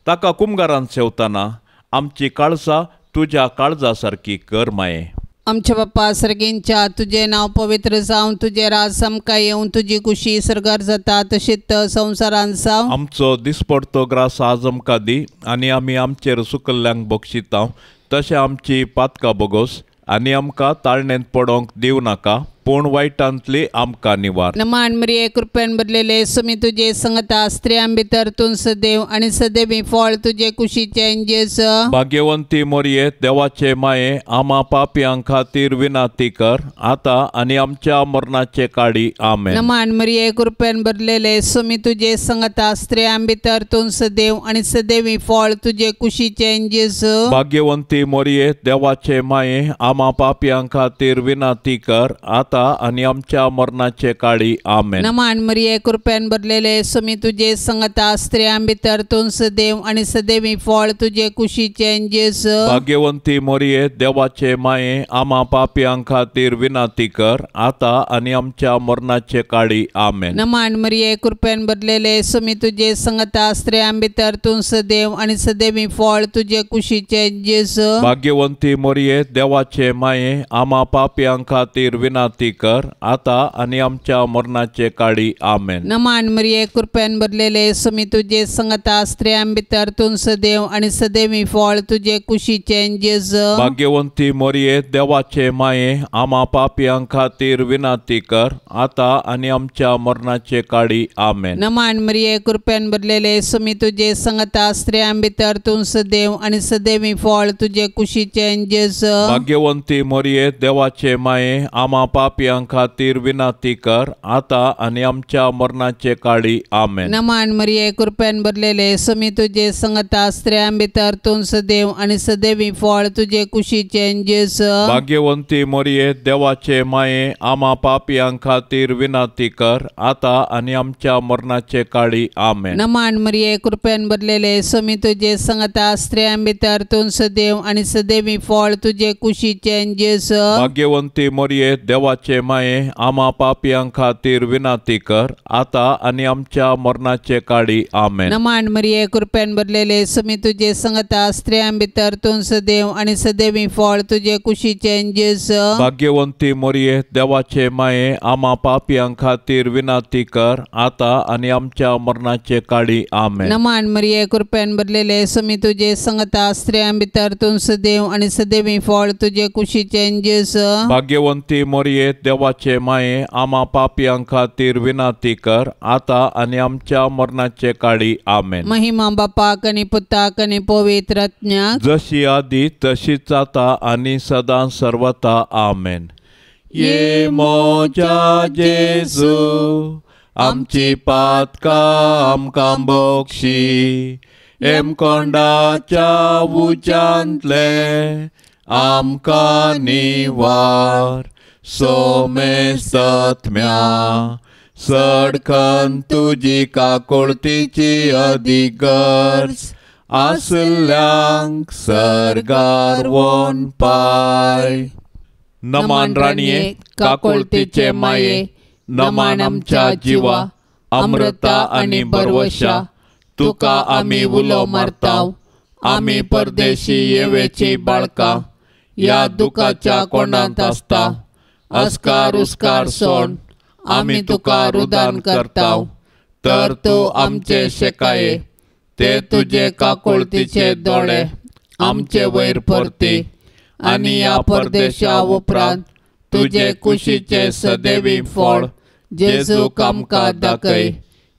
ताका कुमगारान सेवतना आमची काळजां तुज्या काळजा सारकी कर माये। आमच्या बाप्पा सर्गींच्या तुझे नाव पवित्र जावं, तुझे राज आमकां येवं, तुजी कुशी सर्गार जाता तशीच संवसारांत जावं। आमचो दिसपडतो ग्रास आज आमकां दी आनी आमी आमचेर सुकल्ल्यांक बक्षिता तशें आमची पातकां बोगोस आनी आमकां ताळणेंत पडोंक दिवं नाका पूण वायटांतली आमकां निवार। नमान मरिये कृपेन भरलेले सुमी तुजे संगता स्त्रियां भितर तूं सदैव आनी सदैवी फळ तुजे कुशीचें जेजू। भाग्यवंती मोरये देवाचे माये आमा पापयां खातीर विनंती कर आतां आनी आमच्या मरणाचे काळी आमेन। नमान मरिये कृपेन भरलेले सुमी तुजे संगता स्त्रियां भितर तूं सदैव आनी सदैवी फळ तुजे कुशीचें जेजू। भाग्यवंती मोरये देवाचे माये आमा पापयां खातीर विनंती कर आतां आता आनी आमच्या मरणाचे काळी आमेन. नमान मरिये कृपेन भरलेले सुमी तुजे संगता स्त्रियां भितर तूं सदैव आनी सदैवी फळ तुजे कुशीचे जेजू. भाग्यवंती मोरये देवाचे माये आमा पापयां खातीर विनंती कर आता आनी आमच्या मरणाचे काळी आमेन. नमान मरिये कृपेन भरलेले सुमी तुजे संगता स्त्रियां भितर तूं सदैव आनी सदैवी फळ तुजे कुशीचे जेजू. भाग्यवंती मोरये देवाचे माये आमा पापयां खातीर विनंती कर आता आनी आमच्या मरणाचे काळी आमेन. नमान मरिये कृपेन भरलेले सुमी तुजे संगता स्त्रियां भितर तूं सदैव आनी सदैवी फळ तुजे कुशीचे जेजू. भाग्यवंती मोरये देवाचे माये आमा पापयां खातीर विनंती कर आता आनी आमच्या मरणाचे काळी आमेन. नमान मरिये कृपेन भरलेले सुमी तुजे संगता स्त्रियां भितर तूं सदैव आनी सदैवी फळ तुजे कुशीचे जेजू. भाग्यवंती मोरये देवाचे माये आमा पापयां खातीर विनंती कर आता आनी आमच्या मरणाचे काळी आमेन. नमान मरिये कृपेन भरलेले सुमी तुजे संगता स्त्रियां भितर तूं सदैव आनी सदैवी फळ तुजे कुशीचे जेजू. भाग्यवंती मोरये देवाचे माये आमा पापयां खातीर विनंती कर आता आनी आमच्या मरणाचे काळी आमेन. नमान मरिये कृपेन भरलेले सुमी तुजे संगता स्त्रियां भितर तूं सदैव आनी सदैवी फळ तुजे कुशीचे जेजू. भाग्यवंती मोरये देवाचे माये आमा पापयां खातीर विनंती कर आता आनी आमच्या मरणाचे काळी आमेन. नमान मरिये कृपेन भरलेले सुमी तुजे संगता स्त्रियां भितर तूं सदैव आनी सदैवी फळ तुजे कुशीचे जेजू. भाग्यवंती मोरये देवाचे माये आमा पापयां खातीर विनंती कर आता आनी आमच्या मरणाचे काळी आमेन. नमान मरिये कृपेन भरलेले सुमी तुजे संगता स्त्रियां भितर तूं सदैव आनी सदैवी फळ तुजे कुशीचे जेजू. भाग्यवंती मोरये देवाचे माये आमा पापयां खातीर विनंती कर आता आनी आमच्या मरणाचे काळी आमेन. महिमा बापाक आनी पुताक आनी पवित्र आत्म्याक, जशी आदी तशीच आता आनी सदां सर्वता आमेन. ये मोजा जेजू आमची पातकां आमकां बक्षी, हेमकोंडाच्या उज्यांतले आमकां निवार, सोमेस्तत्म्या सडकन तुजी काकुळतीची अधिगर्ज आसल्यांक सर्गार वोन पाय. नमान राणये काकुळतीचे माये, नमान आमच्या जिवा अमृता आनी बरवशा, तुका आमी उलो मारताव, आमी परदेशी येवेची बाळकां ह्या दुखाच्या कोंडांत आसता, अस्कार उस्कार सोड आमी तुका रुदान करताव, तर तूं आमचे शेकाये ते तुजे काकुळतीचे दोळे आमचे वयर परती आनी ह्या परदेशा उपरांत तुजे कुशीचे सदैवी फळ जेजूक आमकां दाखय.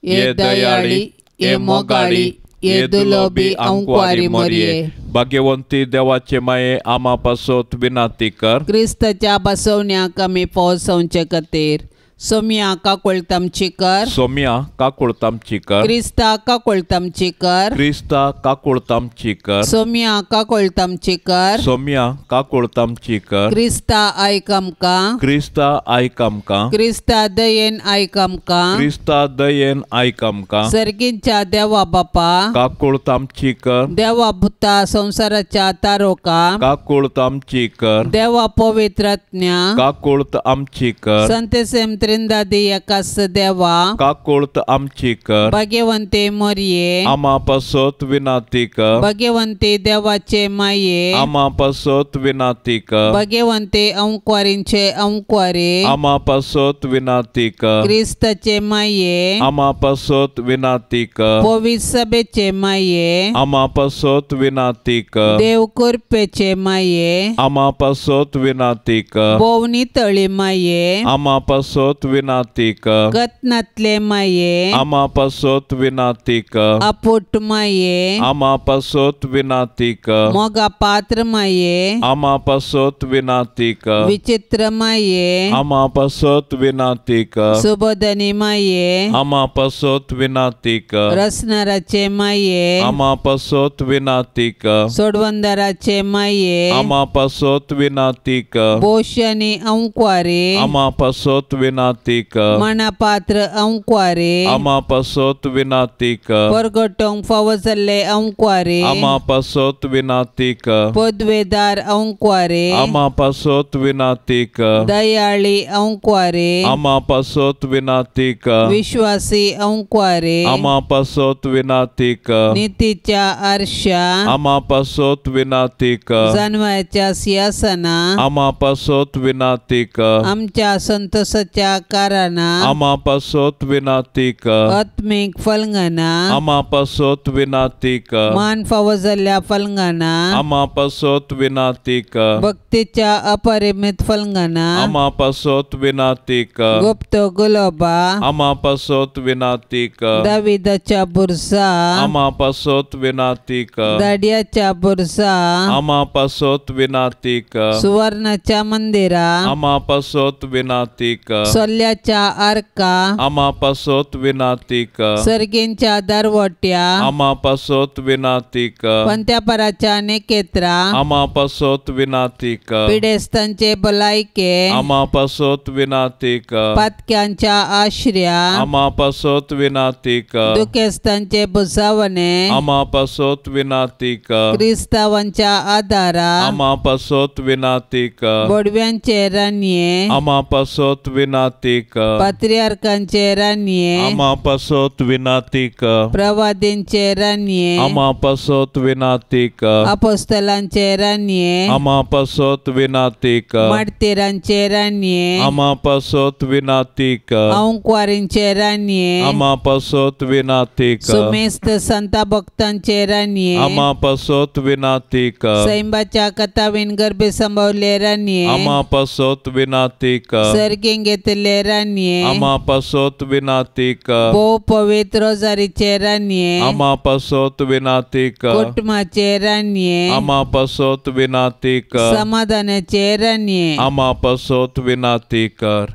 हे दयाळी, हे मोगाळी, हे दुलोबी आंकवारी मोरये. भाग्यवंती देवाचे माये आमा पासत विनंती कर. क्रिस्ताच्या बसवण्याक आमी पोसवचे खातीर सोम्या काकुळतामची कर, सोम्या काकुळतामची कर, क्रिस्ता काकुळतामची कर, क्रिस्ता काकुळतामची कर, सोम्या काकुळतामची कर, सोम्या काकुळतामची कर, क्रिस्ता आयक आमकां, क्रिस्ता आयक आमकां, क्रिस्ता दयेन आयक आमकां, क्रिस्ता दयेन आयक आमकां, सर्गींच्या देवा बापा काकुळतामची कर, देवा पुता संवसाराच्या तारोका काकुळतामची कर, देवा पवित्र आत्म्या काकुळत आमची कर, संतेसेम त्रिंदादी एकास देवा काकुळत आमची कर, भाग्यवंते मोरये आमा पासत विनंती कर, भाग्यवंते देवाचे माये आमा पासत विनंती कर, भाग्यवंते अंकवारींचे अंकवारे आमा पासत विनंती कर, क्रिस्ताचे माये आमा पासत विनंती कर, पवित्र सभेचे माये आमा पासत विनंती कर, देव कृपेचे माये आमा पासत विनंती कर, भोवनी तळी माये आमा पासत पासत विनाती कर। कतनातले माये आमा पासत विनाती कर। अपुट माये आमा पासत विनाती कर। मोगा पात्र माये आमा पासत विनाती कर। विचित्र माये आमा पासत विनाती कर। सुबोधनी माये आमा पासत विनाती कर। रसनाराचे माये आमा पासत विनाती कर। सोडवंदराचे माये आमा पासत विनाती कर। बोशनी अंक्वारे आमा पासत विनाती कर। मनापात्र अंक्वारे आमा पासत विनाती कर। परगटोंक फावो जाल्ले अंक्वारे आमा पासत विनाती कर। पदवेदार अंक्वारे आमा पासत विनाती कर। दयाळी अंक्वारे आमा पासत विनाती कर। विश्वासी अंक्वारे आमा पासत विनाती कर। नीतीच्या आरशा आमा पासत विनाती कर। जानवाच्या सिंहासना आमा पासत विनाती कर। आमच्या संतोषाच्या कारणां आमा पासत विनाती कर। आत्मीक फलंगना आमा पासत विनाती कर। मान फावो जाल्ल्या फलंगना आमा पासत विनाती कर। भक्तीच्या अपरिमित फलंगना आमा पासत विनाती कर। गुप्त गुलोबा आमा पासत विनाती कर। दाविदाच्या बुरसा आमा पासत विनाती कर। दाडियाच्या बुरसा आमा पासत विनाती कर। सुवर्णाच्या मंदिरा आमा पासत विनाती कर। सोल्याच्या आर्का आमा पासत विनाती कर। सर्गींच्या दरवट्या आमा पासत विनाती कर। पंत्यापराच्या नेकेत्रा आमा पासत विनाती कर। पिडेस्तांचे भलायके आमा पासत विनाती कर। पातक्यांच्या आश्र्या आमा पासत विनाती कर। दुखेस्तांचे बुजावणे आमा पासत विनाती कर। क्रिस्तावांच्या आदारा आमा पासत विनाती कर। बोडव्यांचे रानये आमा पासत विनाती कर। पात्रियार्कांचे रानये आमा पासत विनाती कर। प्रवादींचे रानये आमा पासत विनाती कर। अपोस्तलांचे रानये आमा पासत विनाती कर। मार्तीरांचे रानये आमा पासत विनाती कर। अंक्वारींचे रानये आमा पासत विनाती कर। सुमेस्त संता भक्तांचे रानये आमा पासत विनाती कर। सैंबाच्या कथावीन गर्भे संभवले रानये आमा पासत विनाती कर। सर्गीं घेतले रानये आमा पासत विनाती कर। भोव पवित्र रोजारीचे रानये आमा पासत विनाती कर। कुटुंबाचे रानये आमा पासत विनाती कर। समाधानाचे रानये आमा पासत विनाती कर।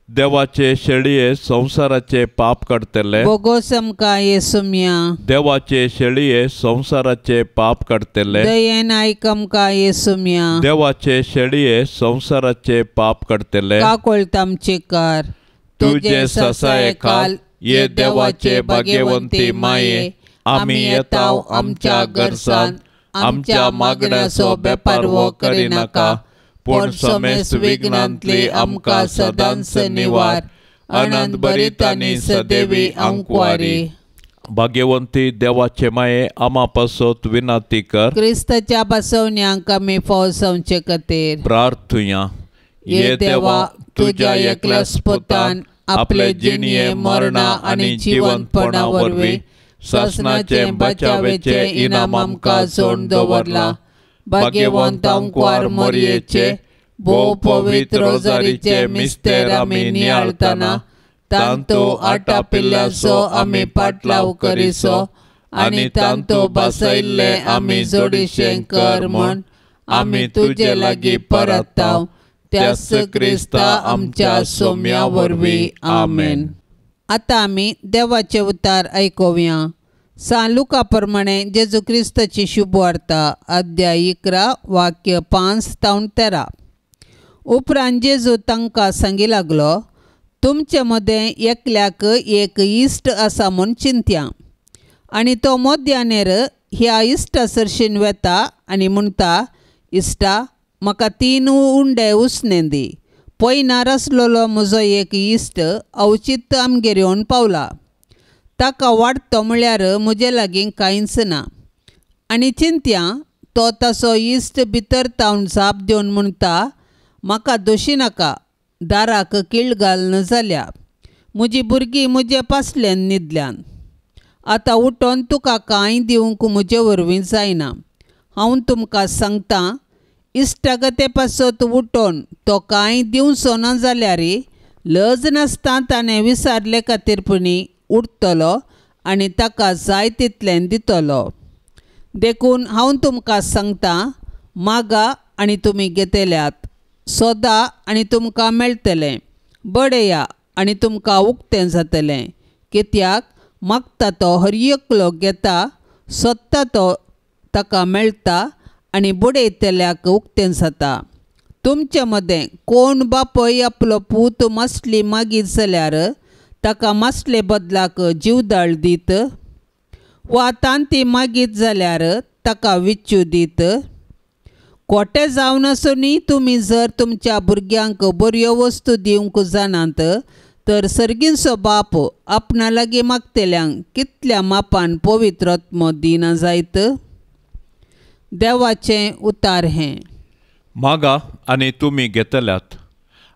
देवाचे शेळये संवसाराचे पाप काडटले बोगोस आमकां येसुम्या। देवाचे शेळये संवसाराचे पाप काडटले दयेन आयक आमकां येसुम्या। देवाचे शेळये संवसाराचे पाप काडटले काकोळत आमची कर। तुजे ससाये खाल ये देवाचे भाग्यवंती माये आमी येताव आमच्या गरसान आमच्या मागण्याचो बेपारवो करिनाका पूण समेस्त विघ्नांतली आमकां सदांच निवार। अनंत बरीत आनी सदैवी आंकवारी। भाग्यवंती देवाचे माये आमा पासत विनाती कर। क्रिस्ताच्या बसवण्यांक आमी फावो जावचे खातीर प्रार्थुया। ये देवा तुज्या एकल्याच पुतान आपले जिणये मरणा आनी जिवंतपणा वरवीं सासणाचे बचावेचे इनाम आमकां जोडून दवरलां। भाग्यवंत अंकवार मोरयेचे भोव पवित्र रोजारीचे मिस्तेर आमी नियाळतना तांतू आटापिल्ल्याचो आमी पाटलाव करिसो आनी तांतू बसयल्ले आमी जोडीशें कर म्हूण आमी तुजे लागीं परताव त्याच क्रिस्ता आमच्या सोम्या वरवीं आमेन। आतां आमी देवाचे उतार आयकुया। सान लुका प्रमाणे जेजू क्रिस्ताची शुभवार्ता अध्याय 11 वाक्य 5 तावन 13। उपरांत जेजू तांकां सांगी लागलो, तुमचे मदें एकल्याक एक इश्ट आसा म्हूण चिंत्या आनी तो मध्यानेर ह्या इश्टा सरशीन वेता आनी म्हणटा, इश्टा म्हाका 3 उंडे उसणें दी, पयनार आसलेलो म्हजो एक इश्ट अवचीत आमगेर येवन पावला, ताका वाडतो म्हळ्यार म्हजे लागीं कांयच ना। आनी चिंत्या तो ताचो इश्ट भितर तावन जाप दिवन म्हणटा, म्हाका दोशी नाका, दाराक किळ घालना जाल्या, म्हजी भुरगीं म्हजे पासल्यान न्हिदल्यान, आतां उठोन तुका कांय दिवंक म्हजे वरवीं जायना। हांव तुमकां सांगतां, इश्टागते पासत उठोन तो कांय दिवचो ना जाल्यार लज नासता ताणें विसारले खातीर पुणी उरतलो आनी ताका जाय तितलें दितलो. देखून हांव तुमकां सांगता, मागा आनी तुमी घेतल्यात, सोदा आनी तुमकां मेळटलें, बडया आनी तुमकां उक्तें जातलें. कित्याक मागता तो हर एकलो घेता, सोदता तो ताका मेळटा आनी बडयतल्याक उक्तें जाता. तुमचे मदें कोण बापूय आपलो पूत मासली मागीत जाल्यार ताका मासले बदलाक जिवदाळ दीत, वा तांती मागीत जाल्यार ताका विच्चू दीत? कोटे जावन आसूनय तुमी जर तुमच्या भुरग्यांक बऱ्यो वस्तू दिवंक जाणात तर सर्गींचो बाप आपणा लागीं मागतल्यांक कितल्या मापान पवित्र आत्मो दिना जायत. देवाचें उतार हें. मागा आनी तुमी घेतल्यात.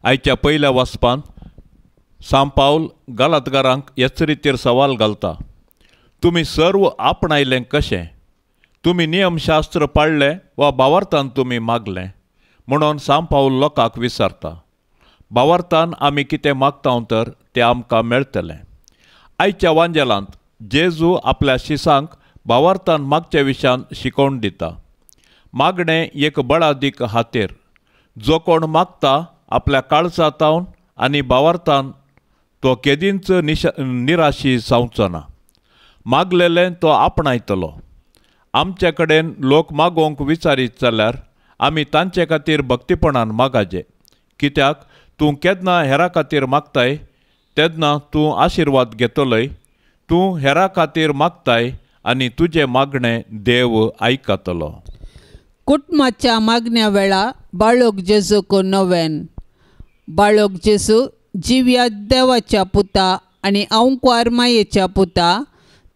आयच्या पयल्या वाचपान सांत पावल गालातगारांक हेच रितीर सवाल घालता, तुमी सर्व आपणायलें कशें? तुमी नियमशास्त्र पाळ्ळें वा भावार्थान तुमी मागलें? म्हणून सांत पावल लोकांक विचारता, भावार्थान आमी कितें मागता तर तें आमकां मेळटलें. आयच्या वांजेलांत जेजू आपल्या शिसांक भावार्थान मागच्या विशयान शिकोवन दिता. मागणें एक बळादीक हातेर. जो कोण मागता आपल्या काळजांत आनी भावार्थान तो केदींच निराशी जावचो ना. मागलेलें तो आपणायतलो. आमचे कडेन लोक मागोवंक विचारीत जाल्यार आमी तांचे खातीर भक्तीपणान मागाचे. कित्याक तूं केन्ना हेरा खातीर मागताय तेन्ना तूं आशिर्वाद घेतलोय. तूं हेरा खातीर मागताय आनी तुजें मागणें देव आयकतलो. कुटुंबाच्या मागण्या वेळा बाळक जेजूक नवेन. बाळक जेजू जिव्या देवाच्या पुता आनी अंकुर मायेच्या पुता,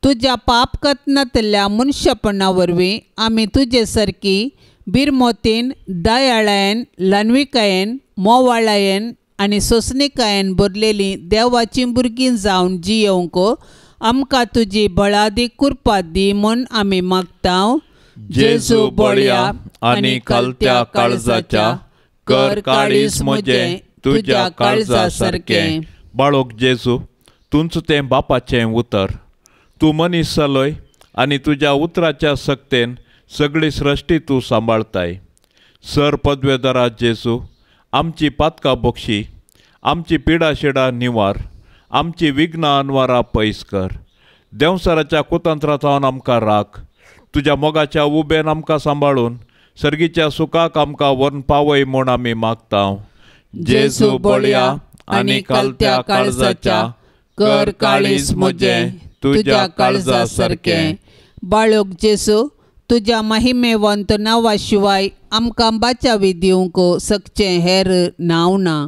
तुज्या पाप कथनांतल्या मनशापणा वरवीं आमी तुजे सारकी बिरमोतीन, दयाळायेन, ल्हानविकायेन, मोवाळायेन आनी सोंसणिकायेन भरलेली देवाचीं भुरगीं जावन जियेवंक आमकां तुजी बळादीक कृपा दी म्हूण आमी मागता. जेजू बळया आनी खालत्या काळजाच्या, कर काळीज म्हजें तुज्या काळजा सारकें. बाळक जेजू, तुंच तें बापाचें उतर. तूं मनीस जालोय आनी तुज्या उतराच्या सक्तेन सगळी सृश्टी तूं सांबाळताय. सर पदवेदारा जेजू, आमची पातकां बक्षी, आमची पिडा शिडा निवार, आमची विघ्नां अनवारां पयस कर. देंवसाराच्या कुतंत्रांत आमकां राख. तुज्या मोगाच्या उबेन आमकां सांबाळून सर्गीच्या सुखाक आमकां व्हरून पावय म्हूण आमी मागता. जेजू बळया आनी खालत्या काळजाच्या, कर काळीज म्हजें तुज्या काळजा सारकें. बाळक जेजू, तुज्या महिमेवंत नांवा शिवाय आमकां बाचावी दिवंक सकचें हेर नांव ना.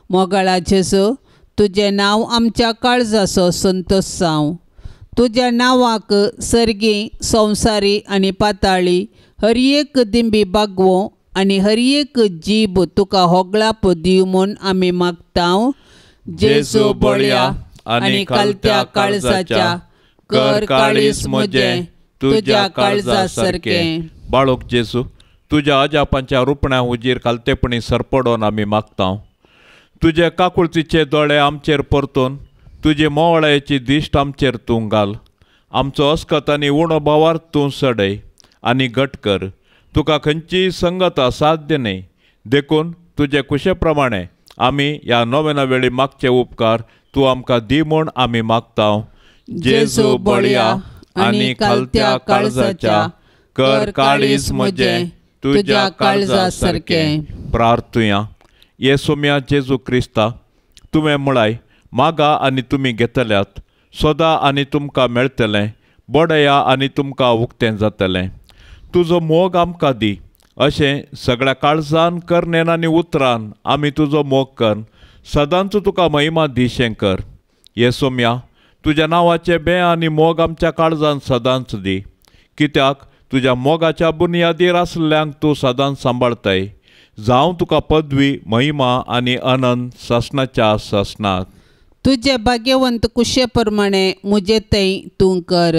मोगाळा जेजू, तुजें नांव आमच्या काळजाचो संतोश जावं. तुज्या नांवाक सर्गी, संवसारी आनी पाताळी हर एक दिंबी बागवो आनी हर एक जीब तुका होगळाप दिवं म्हूण आमी मागता. जेजू बळया आनी खालत्या काळजाच्या, कर काळीज म्हजें तुज्या काळजा सारकें. बाळक जेजू, तुज्या अजापांच्या रुपण्या हुजीर खालतेपणी सरपडोन आमी मागता. तुजे काकुळतीचे दोळे आमचेर परतून तुजे मोवाळायेची दिश्ट आमचेर तूं घाल. आमचो अस्कत आनी उणो भावार तूं सडय आनी घट कर. तुका खंयचीय संगत असाध्य न्हय, देखून तुजे कुशे प्रमाणे आमी ह्या नोवेना वेळी मागचे उपकार तूं आमकां दी म्हूण आमी मागता. जेजू बळया आनी खालत्या काळजाच्या, कर काळीज म्हजें तुज्या काळजा सारकें. प्रार्थुया. येसोम्या जेजू क्रिस्ता, तुवें म्हळाय, मागा आनी तुमी घेतल्यात, सोदा आनी तुमकां मेळटलें, बडया आनी तुमकां उक्तें जातलें. तुजो मोग आमकां दी, अशें सगळ्या काळजान, करणेन आनी उतरान आमी तुजो मोग कर सदांच तुका महिमा दिशें कर. येसोम्या, तुज्या नांवाचें बें आनी मोग आमच्या काळजान सदांच दी. कित्याक तुज्या मोगाच्या बुनयादीर आसल्ल्यांक तूं सदांच सांबाळताय. जावं तुका पदवी, महिमा आनी अनंत सासणाच्या सासणाक. तुजे भाग्यवंत कुशे प्रमाणे म्हजे थंय तूं कर.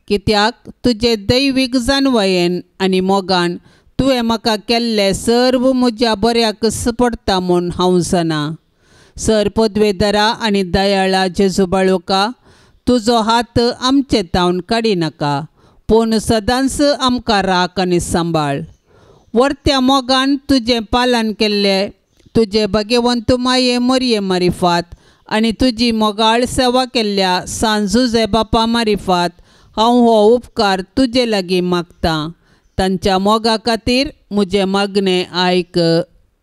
कित्याक तुजे दैवीक जानवायेन आनी मोगान तुवें म्हाका केल्लें सर्व म्हज्या बऱ्याकच पडटा म्हूण हांव जाणा. सर पदवेदारा आनी दयाळा जेजू बाळोका तुजो हात आमचे तावन काडिनाका पूण सदांच आमकां राख आनी सांबाळ. वर्त्या मोगान तुजें पालन केल्लें तुजे भाग्यवंत माये मोरये मारिफात आनी तुजी मोगाळ सेवा केल्ल्या सांजुजे बापा मारिफात हांव हो उपकार तुजे लागीं मागतां. तांच्या मोगा खातीर म्हजें मागणें आयक.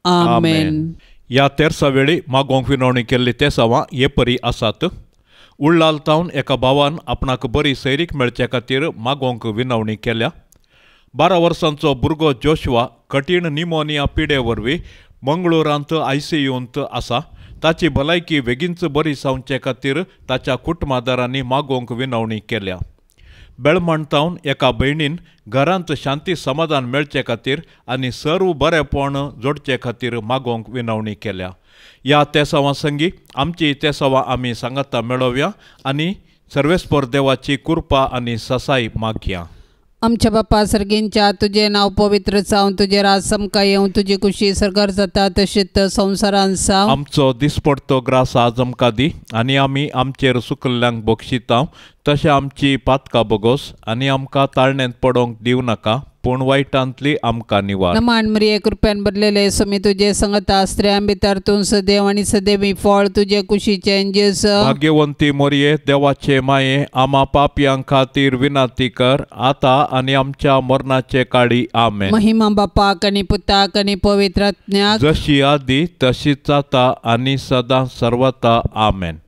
आमेन. ह्या तेरसा वेळी मागोवंक विनवणी केल्ली तेसावां हे परी आसात. उल्लाल तावन एका भावान आपणाक बरी सैरीक मेळचे खातीर मागोवंक विनवणी केल्या. 12 वर्सांचो भुरगो जोशवा कठीण निमोनिया पिडे वरवीं मंगळूरांत आयसीयूंत आसा. ताची भलायकी बेगीनच बरी जावचे खातीर ताच्या कुटुंबादारांनी मागोवंक विनवणी केल्या. बेळमण तावन एका भयणीन घरांत शांती समाधान मेळचे खातीर आनी सर्व बरेपण जोडचे खातीर मागोवंक विनवणी केल्या. ह्या तेसावां संगी आमची तेसावां आमी सांगाता मेळोवया आनी सर्वेस्पर देवाची कृपा आनी ससाय मागया. आमच्या बापा सर्गींच्या तुजें नांव पवित्र जावं, तुजें राज समकां येवं, तुजी कुशी सरकार जाता तशीच संवसारांत जावं. आमचो दिसपडतो ग्रास आज आमकां दी आनी आमी आमचेर सुकल्ल्यांक बक्षितांव तशें आमची पातकां बोगोस आनी आमकां ताळण्यांत पडोवंक दिवं नाका पूण वायटांतली आमकां निवार. नमान मरिये कृपेन भरलेले स्वामी तुजे संगता स्त्रियां भितर तूं सदैव आनी सदैवी फळ तुजे कुशीचें जेजू. भाग्यवंती मोरये देवाचे माये आमा पापयां खातीर विनंती कर आतां आनी आमच्या मरणाचे काळी. आमेन. महिमा बापाक आनी पुताक आनी पवित्र आत्म्याक जशी आदी तशीच आतां आनी सदां सर्वता. आमेन.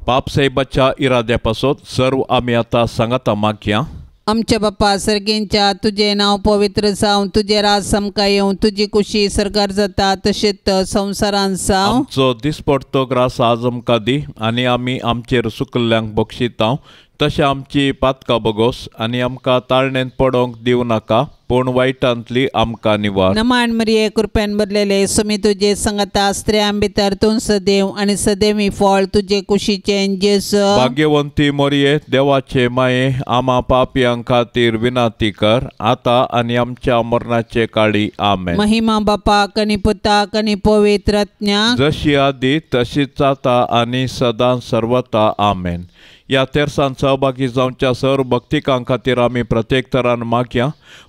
पाप साहेबाच्या इराद्या पासत सर्व आमी आतां सांगाता मागया. आमच्या बापा सर्गींच्या तुजें नांव पवित्र जावं, तुजें राज समकां येवं, तुजी कुशी सरकार जाता तशीच संवसारांत जावं. आमचो दिसपडतो ग्रास आज आमकां दी आनी आमी आमचेर सुकल्ल्यांक बक्षितांव तशें आमची पातकां बोगोस आनी आमकां ताळण्यांत पडोवंक दिवं नाका पूण वायटांतली आमकां निवार. नमान मरिये कृपेन भरलेले स्वामी तुजे संगता स्त्रियां भितर तूं सदैव आनी सदैवी फळ तुजे कुशीचें जेजू. भाग्यवंती मोरये देवाचे माये आमा पापयां खातीर विनंती कर आतां आनी आमच्या मरणाचे काळी. आमेन. महिमा बापाक आनी पुताक आनी पवित्र आत्म्याक जशी आदी तशीच आतां आनी सदां सर्वता. आमेन. ह्या तेरसान सहभागी जावच्या सर्व भक्तिकां खातीर आमी प्रत्येक तरान मागया.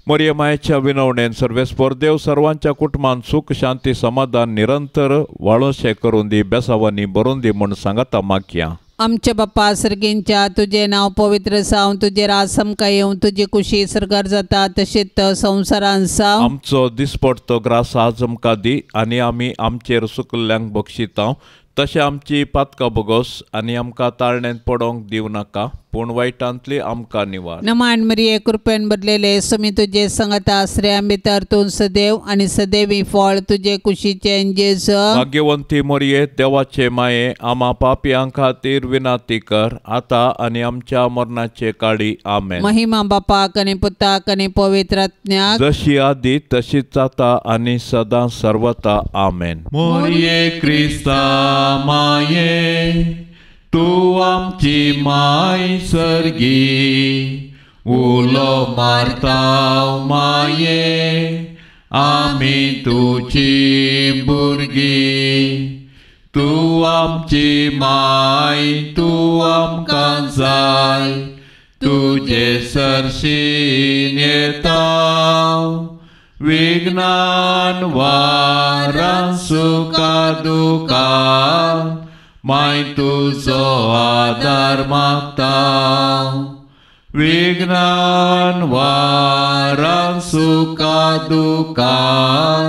मोरये मायेच्या विनवणेन सर्वेस्पर देव सर्वांच्या कुटुंबान सुख शांती समाधान निरंतर वाळोशें करून दी बेसावांनी भरून दी म्हूण सांगाता मागया. आमच्या बापा सर्गींच्या तुजें नांव पवित्र जावं, तुजें राज समकां येवं, तुजी कुशी सरकार जाता तशीच संवसारांत जावं. आमचो दिसपडतो ग्रास आज आमकां दी आनी आमी आमचेर सुकल्ल्यांक बक्षितांव तशें आमची पातकां बोगोस आनी आमकां ताळण्यांत पडोवंक दिवं नाका पूण वायटांतली आमकां निवार. नमान मरिये कृपेन भरलेले स्वामी तुजे संगता स्त्रियां भितर तूं सदैव आनी सदैवी फळ तुजे कुशीचें जेजू. भाग्यवंती मोरये देवाचे माये आमा पापयां खातीर विनंती कर आतां आनी आमच्या मरणाचे काळी. आमेन. महिमा बापाक आनी पुताक आनी पवित्र आत्म्याक जशी आदी तशीच आतां आनी सदां सर्वता. आमेन. मोरये क्रिस्ता माये तूं आमची माय सर्गी उलो मारता माये आमी तुजी भुरगीं तूं आमची माय तूं आमकां जाय तुजे सरशीन येता विघ्नान वारान सुखा दुखान माय तुजो आदार मागता विघ्नान वारान सुखा दुखान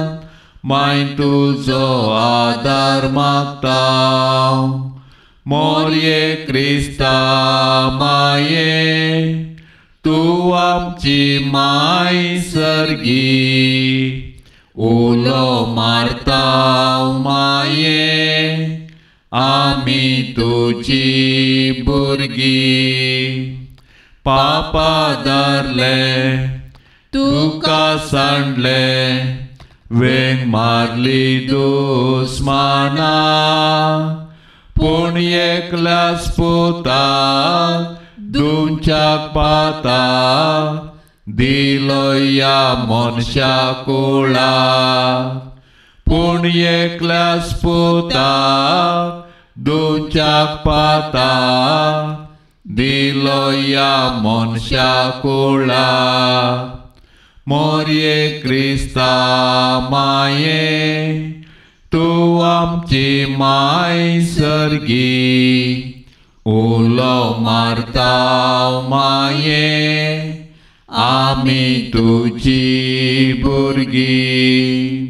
माय तुजो आदार मागता. मोरये क्रिस्ता माये तूं आमची माय सर्गी उलो मारता माये आमी तुजी भुरगीं पापा धरले तुका सांडले वेंग मारली दुस्माना पूण एकल्याच पुताक दुमच्याक पाता दिलो ह्या मनशा कुळाक. पूण एकल्याच पुताक दुच्याक पाताक दिलो ह्या मनशा कुळा. मोरये क्रिस्ता माये तूं आमची माय सर्गी, उलो मारता माये आमी तुजी भुरगीं.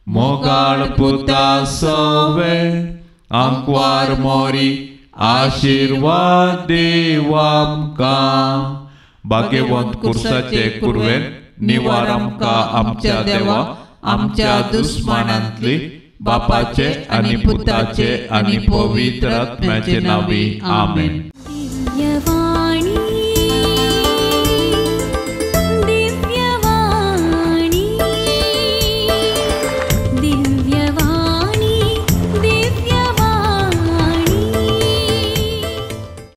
मोगाळ पुता सवे आंकवार मोरी आशिर्वाद देव आमकां. भाग्यवंत कुर्साचे कुरवेन निवार आमकां आमच्या देवा आमच्या दुस्मानांतली, बापाचे आनी पुताचे आनी पवित्र आत्म्याचे नांवी आमेन.